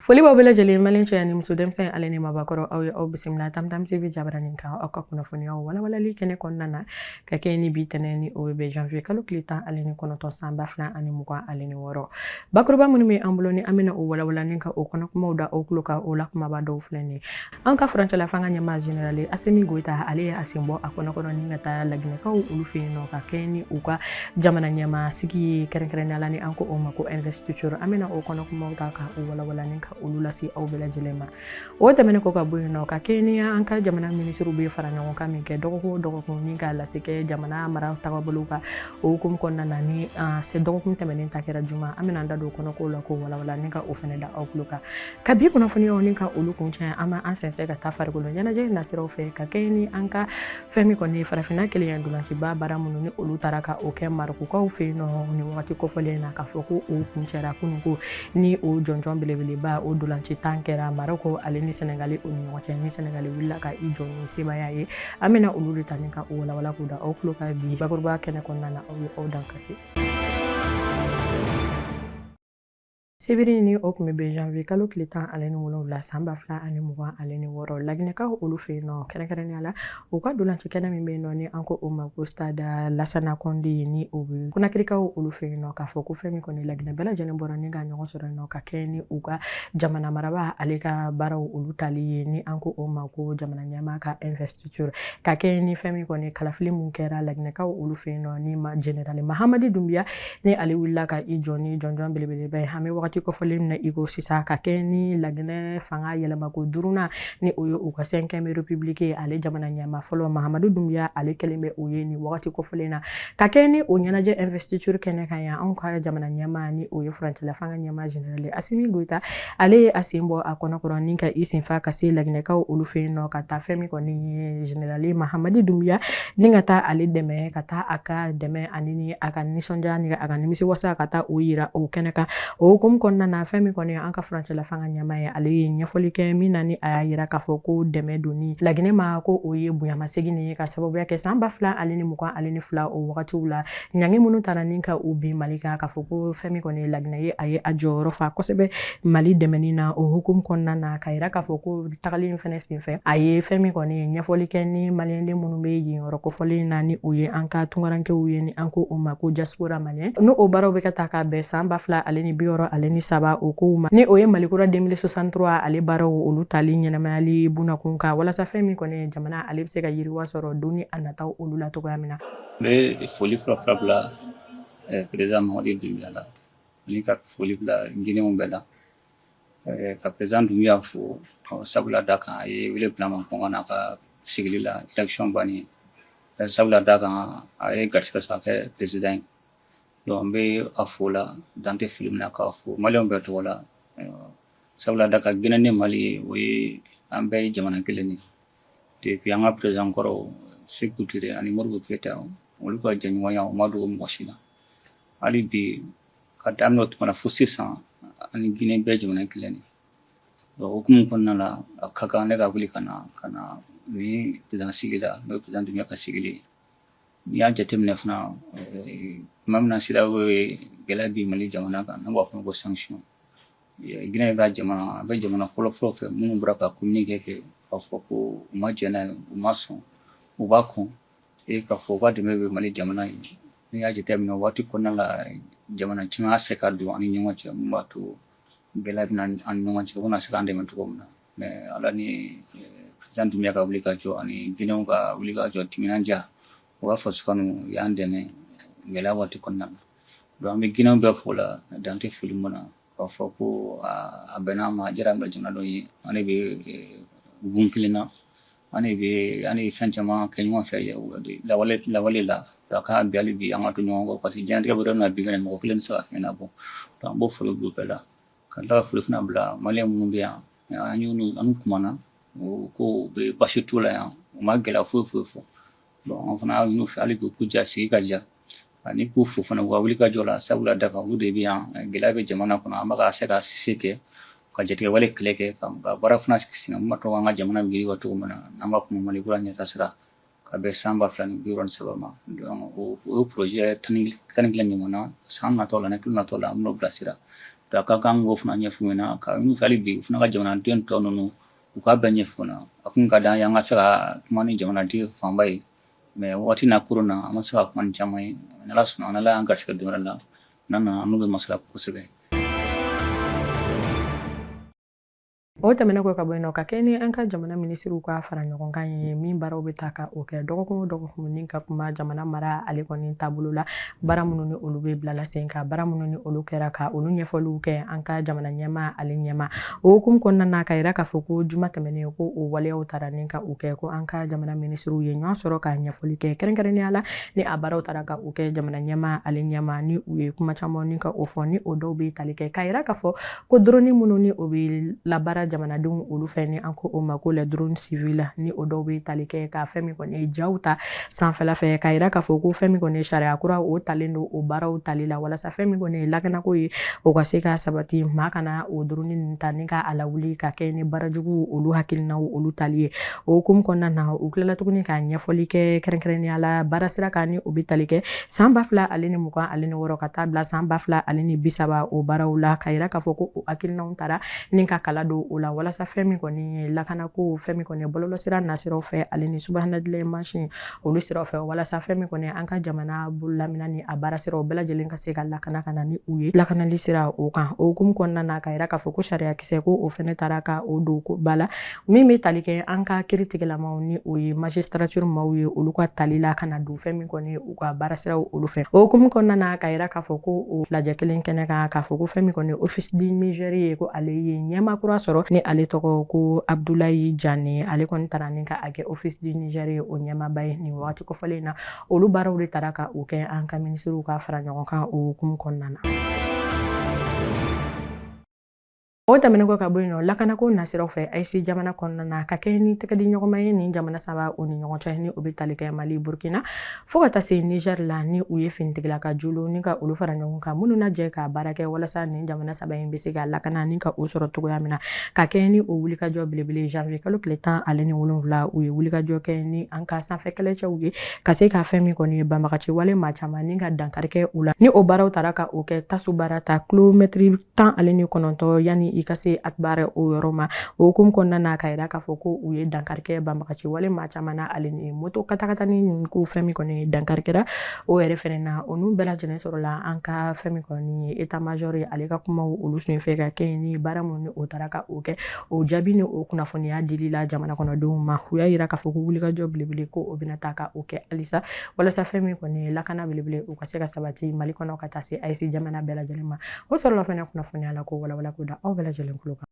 Foli b'aw bɛɛ lajɛlen, maliyɛn cɛ ani muso, denmisɛn ale ni mabakɔrɔ. Aw ye aw bisimila Tamtam TV jabaranin kan, aw ka kunnafoniyaw walawalali kɛnɛ kɔnɔna na, ka kɛ ni bi tɛnɛ ni o bɛ bɛn janvier kalo tile 19, san 2026. Bakuruba minnu bɛ an bolo ni an bɛna o walawala ni ka o kɔnɔkumaw da aw tulo kan, o la kumaba dɔw filɛ nin ye. An ka furancɛla fanga ɲɛmaa, général Asimi Goyita, ale ye a sen bɔ a kɔnɔkɔrɔ ni ka taa Laginɛkaw olu fɛ yen nɔ, ka kɛ ni u ka jamana ɲɛmaa sigi ye, kɛrɛnkɛrɛnnenya la ni an ko o ma ko investiture. An bɛna o kɔnɔkumaw ta ka o walawala ni ka olu lase aw bɛɛ lajɛlen ma. O tɛmɛnen kɔ ka bɔ yen nɔ, ka kɛ ni an ka jamana minisiriw bɛ fara ɲɔgɔn kan min kɛ dɔgɔkun o dɔgɔkun ni ka lase kɛ jamana mara tagabolo kan, o hukumu kɔnɔna na, ni se dɔgɔkun tɛmɛnen ta kɛra juma, an bɛna an da don o kɔnɔko la k'o walawala ni ka o fɛnɛ da aw tulo kan. Ka bi kunnafoniyaw ni ka olu kuncɛ, an b'an sɛnsɛn ka taa farikolo ɲɛnajɛ nasiraw fɛ, ka kɛ ni an ka fɛn min kɔni ye farafinna kelenya ntolanciba baara minnu ni olu taara ka o kɛ Marɔkukaw fɛ yen nɔ nin wagati kofɔlen na, k'a fɔ ko o kuncɛra kunun ko ni o jɔnjɔn belebeleba o ntolanci tan kɛra Marɔku ale ni Sɛnɛgali o ni ɲɔgɔn cɛ, ni Sɛnɛgali wulila ka i jɔ ni sebaaya ye. An bɛna olu de ta ni ka o walawala k'u da aw tulo kan bi bakuruba kɛnɛ kɔnɔna na. Aw ye aw dan kasi. Sibiri ni o tun bɛ bɛn janvier kalo tile 17, san 2026, Laginɛkaw olu fɛ yen nɔ, kɛrɛnkɛrɛnnenya la u ka ntolanci kɛnɛ min bɛ yen nɔ ni an ko o ma ko stade Lasana Kɔnde, ni o bɛ Konakirikaw olu fɛ yen nɔ, k'a fɔ ko fɛn min kɔni Laginɛ bɛɛ lajɛlen bɔra ni ka ɲɔgɔn sɔrɔ yen nɔ, ka kɛ ni u ka jamana marabaa ale ka baaraw olu tali ye, ni an ko o ma ko jamana ɲɛmaa ka investiture, ka kɛ ni fɛn min kɔni kalafili mun kɛra Laginɛkaw olu fɛ yen nɔ, ni ma général Mahamadi Dunbiya ni ale wulila ka i jɔ ni jɔnjɔn belebeleba ye an bɛ wagati kofɔlen min na i ko sisan, ka kɛ ni Laginɛ fanga yɛlɛmako duurunan ni o ye u ka cinquième république ye, ale jamana ɲɛmaa fɔlɔ Mahamadu Dunbiya, ale kɛlen bɛ o ye ni wagati kofɔlen na. Ka kɛ ni o ɲɛnajɛ investiture kɛnɛ kan yan, anw ka jamana ɲɛmaa ni o ye furancɛla fanga ɲɛmaa général Asimi Goyita, ale ye a sen bɔ a kɔnɔkɔrɔ ni ka i senfa ka se Laginɛkaw olu fɛ yen nɔ, ka taa fɛn min kɔni ye général Mahamadi Dunbiya ni ka taa ale dɛmɛ, ka taa a ka dɛmɛ ani ni a ka nisɔndiya ni a ka nimisi wasa ka taa o yira o kɛnɛ kan. O hukumu kɔnɔna na, fɛn min kɔni an ka furancɛla fanga ɲɛmaa ye, ale ye ɲɛfɔli kɛ min na ni a y'a yira k'a fɔ ko dɛmɛ donni Laginɛ ma, ko o ye bonyamasegin ye, ka sababuya kɛ san 2022 o wagatiw la, ɲangi minnu taara ni ka u bin Mali kan, k'a fɔ ko fɛn min kɔni Laginɛ ye, a ye a jɔyɔrɔ fa kosɛbɛ Mali dɛmɛni na. O hukumu kɔnɔna na, ka yira k'a fɔ ko tagali in fɛnɛ senfɛ, a ye fɛn min kɔni ɲɛfɔli kɛ ni maliyɛnden minnu bɛ yen yɔrɔ kofɔlen na, ni o ye an ka tunkarankew ye, ni an ko o ma ko diaspora malien, n'o o baaraw bɛ ka ta ka bɛn san 2063 o kow ma, ni o ye Mali kura 2063 ale baaraw olu tali ɲɛnamayali bunakun kan, walasa fɛn min kɔni jamana ale bɛ se ka yiriwa sɔrɔ don ni a nataw olu la cogoya min na. N bɛ foli fɔlɔ fɔlɔ bila président Mamadi Dunbiya la, ani ka foli bila Guinéenw bɛɛ la, ka président Dunbiya fo, sabula da kan a ye wele bila ma ko n ka na ka sigili la élection bannen, sabula da kan a ye garisɛgɛ sɔrɔ a kɛ président ye. Donc n bɛ a fo la dan tɛ foli min na, k'a fo maliyɛnw bɛɛ tɔgɔ la, sabula da kan Guinée ni Mali, o ye an bɛɛ ye jamana kelen de. Depuis an ka président kɔrɔw Sékou Touré ani Modibo Keyita, olu ka jɛɲɔgɔnya o ma dogo mɔgɔ si la. Hali bi, ka daminɛ o tuma na fo sisan, ani Guinée bɛɛ jamana kelen de. Donc hukumu kɔnɔna la, a ka kan ne ka wuli ka na ni président sigi la, n'o ye président Doumbouya ka sigili ye. N'i y'a jateminɛ fana, tuma min na CEDEAO ye gɛlɛya bin Mali jamana kan, n'an b'a fɔ ko sanction, Guinée ka jamana, a bɛ jamana fɔlɔ fɔlɔ fɛ minnu bɔra ka communiqué kɛ k'a fɔ ko u ma jɛn n'a ye, u ma sɔn, u b'a kɔn e k'a fɔ u ka dɛmɛ bɛ Mali jamana ye. N'i y'a jateminɛ, waati kɔnɔna la, jamana caman se ka don an ni ɲɔgɔn cɛ mun b'a to gɛlɛya bɛ na an ni ɲɔgɔn cɛ, u na se k'an dɛmɛ cogo min na. Mais Ala ni président Doumbouya ka wuli ka jɔ ani Guinéenw ka wuli ka jɔ, timinandiya, u ka faso kanu, u y'an dɛmɛ gɛlɛya waati kɔnɔna na. Donc an bɛ Guinéenw bɛɛ fo la dan tɛ foli min na, k'a fɔ ko a bɛnna ma, a diyara an jamana dɔ ye, an de bɛ gun kelen na, an de bɛ an ye fɛn caman kɛ ɲɔgɔn fɛ lawale lawale la. A ka bi, hali bi an ka to ɲɔgɔn kɔ, parce que diɲɛlatigɛ bɛ yɔrɔ min na bi, mɔgɔ kelen tɛ se ka fɛn ɲɛnabɔ. Donc an b'o foli bila u bɛɛ la, ka tila ka foli fana bila maliyɛn minnu bɛ yan. An y'u an kumana, u ko u bɛ basi t'u la yan, u ma gɛlɛya foyi foyi fɔ. Bon, an fana y'a ɲini u fɛ hali bi k'u ja sigi ka ja, ani k'u fo fana u ka wuli ka jɔ la, sabula da kan olu de bɛ yan. Gɛlɛya bɛ jamana kɔnɔ, an bɛ ka se ka se kɛ ka jatigɛwale kɛlɛ kɛ, ka baara fana sigi sen kan mun b'a to an ka jamana bɛ yiriwa cogo min na, n'an b'a fɔ Mali kura ɲɛtaa sira, ka bɛn san 2063 ma. Donc o projet 11 ɲɔgɔn na, san natɔ la, ni kilo natɔ la, an bɛn'o bilasira. Donc a ka kan k'o fana ɲɛf'u ɲɛna, ka ɲini u fɛ hali bi u fana ka jamanaden tɔ ninnu, u k'a bɛɛ ɲɛf'u ɲɛna. A kun ka d'an ye an ka se ka kuma ni jamanaden fanba ye, mais waati n'a koron na, an ma se ka kuma ni caman ye. N'Ala sɔnna, n'Ala y'an garisɛgɛ don wɛrɛ la, n'an nana, an n'u bɛ masala kosɛbɛ. O tɛmɛnen kɔ ka bɔ yen nɔ, ka kɛ ni an ka jamana minisiriw ka fara ɲɔgɔn kan ye, min baaraw bɛ ta ka o kɛ dɔgɔkun o dɔgɔkun, ni ka kuma jamana mara ale kɔni taabolo la, baara minnu ni olu bɛ bilala sen kan, baara minnu ni olu kɛra, ka olu ɲɛfɔliw kɛ an ka jamana ɲɛmaa ale ɲɛma. O hukumu kɔnɔna na, ka yira k'a fɔ ko juma tɛmɛnen ko o waleyaw taara ni ka o kɛ, ko an ka jamana minisiriw ye ɲɔgɔn sɔrɔ ka ɲɛfɔli kɛ, kɛrɛnkɛrɛnnenya la ni a baaraw taara ka o kɛ jamana ɲɛmaa ale ɲɛma, ni u ye kuma caman ni ka o fɔ, ni o dɔw bɛ tali kɛ k'a yira k'a fɔ ko drone minnu ni o bɛ labaara jamanadenw olu fɛ, ni an ko o ma ko les drones civils, ni o dɔw bɛ tali kɛ ka fɛn min kɔni ye jaw ta sanfɛla fɛ, k'a yira k'a fɔ ko fɛn min kɔni ye sariya kura o talen don o baaraw tali la, walasa fɛn min kɔni ye lakanako ye, o ka se ka sabati, maa kana o drone ninnu ta ni ka a lawuli ka kɛ ni baarajugu olu hakilinaw olu tali ye. O hukumu kɔnɔna na, u tilala tuguni ka ɲɛfɔli kɛ kɛrɛnkɛrɛnnenya la baara sira kan, ni o bɛ tali kɛ san 2026 ka taa bila san 2030 o baaraw la, k'a yira k'a fɔ ko o hakilinaw taara ni ka kala don o la, walasa fɛn min kɔni ye lakanako, fɛn min kɔni ye bɔlɔlɔsira nasiraw fɛ ale ni subahana mansin olu siraw fɛ, walasa fɛn min kɔni an ka jamana bololamina ni a baara siraw bɛɛ lajɛlen ka se ka lakana ka na ni u ye lakanali sira o kan. O hukumu kɔnɔna na, ka yira k'a fɔ ko sariya kisɛ ko o fɛnɛ taara ka o don ko ba la, min bɛ tali kɛ an ka kiiritigɛlamaw ni o ye magistrature maaw ye, olu ka tali la ka na don fɛn min kɔni u ka baara siraw olu fɛ. O hukumu kɔnɔna na, ka yira k'a fɔ ko o lajɛ kelen kɛnɛ kan, k'a fɔ ko fɛn min kɔni Office du Niger ye, ko ale ye ɲɛmaa kura sɔrɔ, ni ale tɔgɔ ko Abdoulaye Diané. Ale kɔni taara ni ka a kɛ Office du Niger ye o ɲɛmaaba ye nin wagati kofɔlen in na. Olu baaraw de taara ka o kɛ an ka minisiriw ka fara ɲɔgɔn kan o hukumu kɔnɔna na. O tɛmɛnen kɔ ka bɔ yen nɔ, lakanako nasiraw fɛ AES jamana kɔnɔna na, ka kɛ ni tɛgɛdiɲɔgɔnma ye nin jamana saba o ni ɲɔgɔn cɛ, ni o bɛ tali kɛ Mali, Burkina fo ka taa se Niger la, ni u ye finitigila ka jolo ni ka olu fara ɲɔgɔn kan, minnu na jɛ ka baara kɛ walasa nin jamana saba in bɛ se ka lakana ni ka o sɔrɔ cogoya min na. Ka kɛ ni o wulikajɔ belebele, janvier kalo tile 17, u ye wulikajɔ kɛ ni an ka sanfɛ kɛlɛcɛw ye, ka se ka fɛn min kɔni ye banbagaci wale maa caman ni ka dankari kɛ u la, ni o baaraw taara ka o kɛ tasu baara ta kilomɛtiri 19 yanni i ka se Akbar o yɔrɔ ma. O hukumu kɔnɔna na, ka yira k'a fɔ ko u ye dankari kɛ banbagaci wale maa caman na, ale ni moto katakatani ninnu, ko fɛn min kɔni dankari kɛra o yɛrɛ fɛnɛ na. O n'u bɛɛ lajɛlen sɔrɔla an ka fɛn min kɔni ye état major ye, ale ka kumaw olu senfɛ, ka kɛ ni baara minnu ni o taara ka o kɛ, o jaabi ni o kunnafoniya dili la jamana kɔnɔdenw ma. U y'a yira k'a fɔ ko wulikajɔ belebele ko o bɛna taa ka o kɛ halisa, walasa fɛn min kɔni ye lakana belebele o ka se ka sabati Mali kɔnɔ ka taa se AES jamana bɛɛ lajɛlen ma. O sɔrɔla fɛnɛ kunnafoniya la ko walawala ko da aw bɛɛ lajɛlen tulo kan.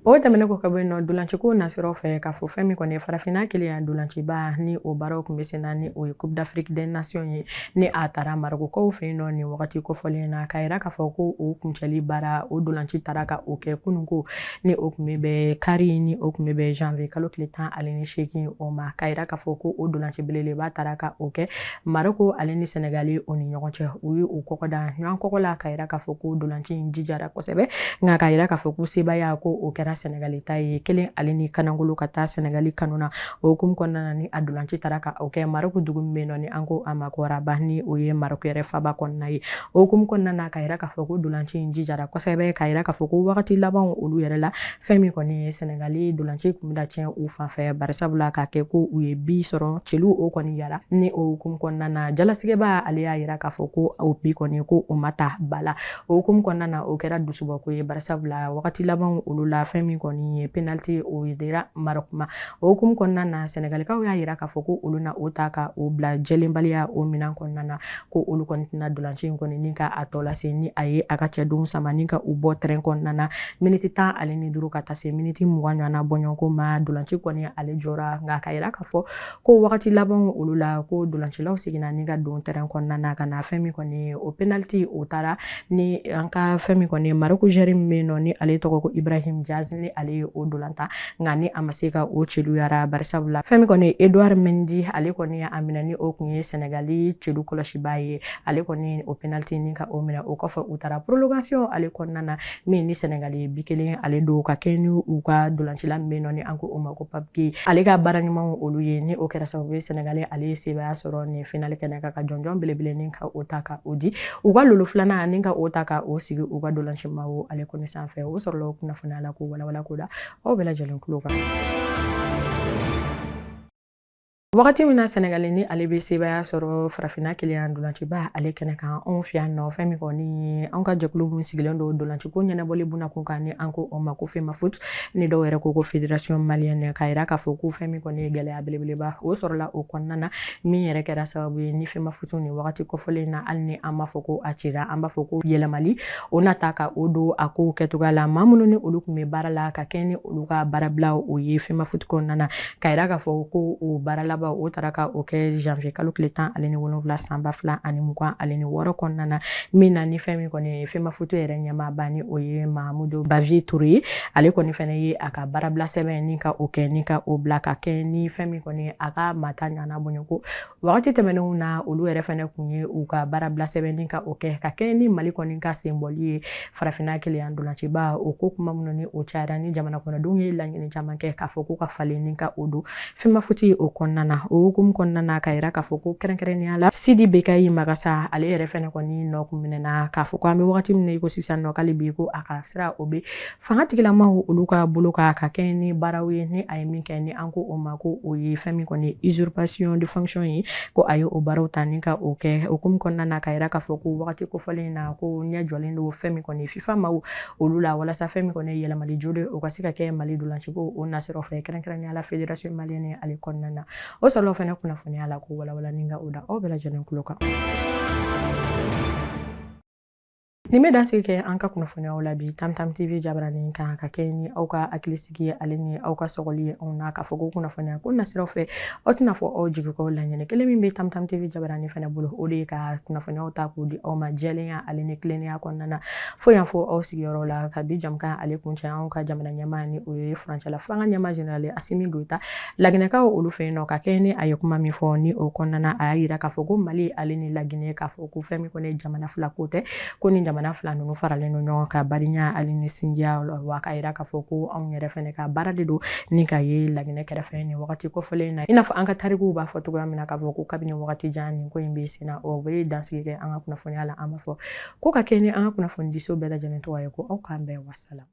O tɛmɛnen kɔ ka bɔ yen nɔ, dolanciko nasiraw fɛ, k'a fɔ fɛn min kɔni ye farafinna kelenya dolanciba, ni o baaraw tun bɛ sen na, ni o ye Coupe d'Afrique des Nations ye, ni a taara Marokokaw fɛ yen nɔ nin wagati kofɔlen na, k'a yira k'a fɔ ko o kuncɛli baara o dolanci taara ka o kɛ kununko, ni o tun bɛ bɛn kari, ni o tun bɛ bɛn janvier kalo tile 18 o ma, k'a yira k'a fɔ ko o dolanci belebeleba taara ka o kɛ Maroko ale ni Senegali o ni ɲɔgɔn cɛ. U ye u kɔgɔ da ɲɔgɔn kɔgɔ la, k'a yira k'a fɔ ko dolanci in jijara kosɛbɛ, nka k'a yira k'a fɔ ko sebaaya ko o kɛra Senegali ta ye, kelen ale ni kanangolo ka taa Senegali kanu na. O hukumu kɔnɔna na, ni a dolanci taara ka o kɛ Maroko dugu min bɛ yen nɔ, ni an ko a ma ko Rabat, ni o ye Maroko yɛrɛ faba kɔnɔna ye. O hukumu kɔnɔna na, k'a yira k'a fɔ ko dolanci in jijara kosɛbɛ, k'a yira k'a fɔ ko wagati labanw olu yɛrɛ la, fɛn min kɔni ye Senegali dolanci tun bɛna tiɲɛ u fan fɛ, barisabula k'a kɛ ko u ye bi sɔrɔ celu o kɔni yara. Ni o hukumu kɔnɔna na, jalasigɛba ale y'a yira k'a fɔ ko o bi kɔni ko o ma ta ba la. O hukumu kɔnɔna na, o kɛra dusubako ye, barisabula wagati labanw olu la, fɛn min kɔni ye penalty o dira Maroc ma. O hukumu kɔnɔna na, Senegalikaw y'a yira k'a fɔ ko olu na o ta ka o bila jɛlenbaliya o minɛn kɔnɔna na, ko olu kɔni tɛna dolanci in kɔni ni ka a tɔ lase, ni a ye a ka cɛdenw sama ni ka u bɔ terrain kɔnɔna na miniti 15 ka taa se miniti 20 ɲɔgɔnna bɔɲɔgɔnko ma. Dolanci kɔni ale jɔra, nka k'a yira k'a fɔ ko wagati labanw olu la, ko dolancilaw seginna ni ka don terrain kɔnɔna na ka na fɛn min kɔni o penalty o taara ni an ka fɛn min kɔni Maroc joueur min bɛ yen nɔ, ni ale tɔgɔ ko Ibrahim Diaz. Diaz ni ale ye o dolan ta, nka ni a ma se ka o celuyara, barisabula fɛn min kɔni Edouard Mendy ale kɔni a minɛ ni o kun ye Senegali celu kɔlɔsiba ye, ale kɔni o penalty ni ka o minɛ. O kɔfɛ u taara prolongation ale kɔnɔna na, min ni Senegali ye bi kelen ale don ka kɛ ni u ka dolancila min bɛ yen nɔ ni an ko o ma ko Pape Gueye, ale ka baara ɲumanw olu ye, ni o kɛra sababu ye Senegali ale ye sebaaya sɔrɔ nin finale kɛnɛ kan, ka jɔnjɔn belebele ni ka o ta ka o di u ka lolo filanan ni ka o ta ka o sigi u ka dolancimaw ale kɔni sanfɛ. O sɔrɔla o kunnafoniya la ko walawala ko da aw bɛɛ lajɛlen tulo kan. Wagati min na Senegali ni ale bɛ sebaaya sɔrɔ farafinna kelenya dolanciba ale kɛnɛ kan anw fɛ yan nɔ, fɛn min kɔni anw ka jɛkulu min sigilen don dolanciko ɲɛnabɔli bunakun kan ni an ko o ma ko FEMAFOOT, ni dɔw yɛrɛ ko ko Fédération malienne, k'a yira k'a fɔ ko fɛn min kɔni ye gɛlɛya belebeleba o sɔrɔla o kɔnɔna na, min yɛrɛ kɛra sababu ye ni FEMAFOOT ni wagati kɔfɔlen na, hali ni an b'a fɔ ko a cira, an b'a fɔ ko yɛlɛmali o nata ka o don a kow kɛcogoya la. Maa minnu ni olu tun bɛ baara la ka kɛ ni olu ka baarabila o ye FEMAFOOT kɔnɔna na, k'a yira k'a fɔ ko o baara laban o taara ka o kɛ janvier kalo tile 17 san 2026 kɔnɔna na, min na ni fɛn min kɔni FEMAFOOT yɛrɛ ɲɛmaaba ni o ye Mahamudu Bavier Touré ye, ale kɔni fɛnɛ ye a ka baarabila sɛbɛn ni ka o kɛ ni ka o bila ka kɛ ni fɛn min kɔni a ka mata ɲana bonya ko wagati tɛmɛnenw na olu yɛrɛ fɛnɛ kun ye u ka baarabila sɛbɛn ni ka o kɛ ka kɛ ni Mali kɔni ka senbɔli ye farafinna kelenya dolanciba o ko kuma minnu ni o cayara ni jamana kɔnɔdenw ye laɲini caman kɛ k'a fɔ ko ka falen ni ka o don FEMAFOOT o kɔnɔna na. O hukumu kɔnɔna na, k'a yira k'a fɔ ko kɛrɛnkɛrɛnnenya la Sidi Bekayi Magasa ale yɛrɛ fɛnɛ kɔni nɔ kun minɛna, k'a fɔ ko an bɛ wagati min na i ko sisan nɔ k'ale bi ko a ka sira o bɛ fanga tigilamaw olu ka bolo kan ka kɛ ni baaraw ye ni a ye min kɛ ni an ko o ma ko o ye fɛn min kɔni usurpation de fonction ye, ko a ye o baaraw ta ni ka o kɛ. O hukumu kɔnɔna na, k'a yira k'a fɔ ko wagati kofɔlen na ko ɲɛ jɔlen don fɛn min kɔni FIFA maaw olu la, walasa fɛn min kɔni yɛlɛmali joli o ka se ka kɛ Mali dolanciko o nasiraw fɛ, kɛrɛnkɛrɛnnenya la Fédération malienne ale kɔnɔna na. O sɔrɔla fɛnɛ kunnafoniya la ko walawala ni ka o da aw bɛɛ lajɛlen tulo kan. Nin bɛ dansigi kɛ an ka kunnafoniyaw la bi Tam Tam TV jabaranin kan, ka kɛ ni aw ka hakilisigi ye ale ni aw ka sɔgɔli ye anw na, k'a fɔ ko kunnafoniya ko nasiraw fɛ aw tɛna fɔ aw jigi kɔ. Laɲini kelen min bɛ Tam Tam TV jabaranin fɛnɛ bolo, o de ye ka kunnafoniyaw ta k'o di aw ma jɛlenya ale ni tilennenya kɔnɔna na fo yan fo aw sigiyɔrɔ la. Ka bi jamukan ale kuncɛ, anw ka jamana ɲɛmaa ni o ye furancɛla fanga ɲɛmaa général Assimi Goïta, Laginɛkaw olu fɛ yen nɔ, ka kɛ ni a ye kuma min fɔ ni o kɔnɔna na, a y'a yira k'a fɔ ko Mali ale ni Laginɛ, k'a fɔ ko fɛn min kɔni ye jamana fila ko tɛ, ko ni jamana fila ninnu faralen don ɲɔgɔn kan badenya ale ni sinjiya, wa k'a yira k'a fɔ ko anw yɛrɛ fɛnɛ ka baara de don ni ka ye Laginɛ kɛrɛfɛ nin wagati kɔfɔlen in na, i n'a fɔ an ka tarikuw b'a fɔ cogoya min na k'a fɔ ko kabini wagati jan nin ko in bɛ sen na. O bɛ dansigi kɛ an ka kunnafoniya la, an b'a fɔ ko ka kɛ ni an ka kunnafonidiso bɛɛ lajɛlen tɔgɔ ye ko aw k'an bɛn, wasalam.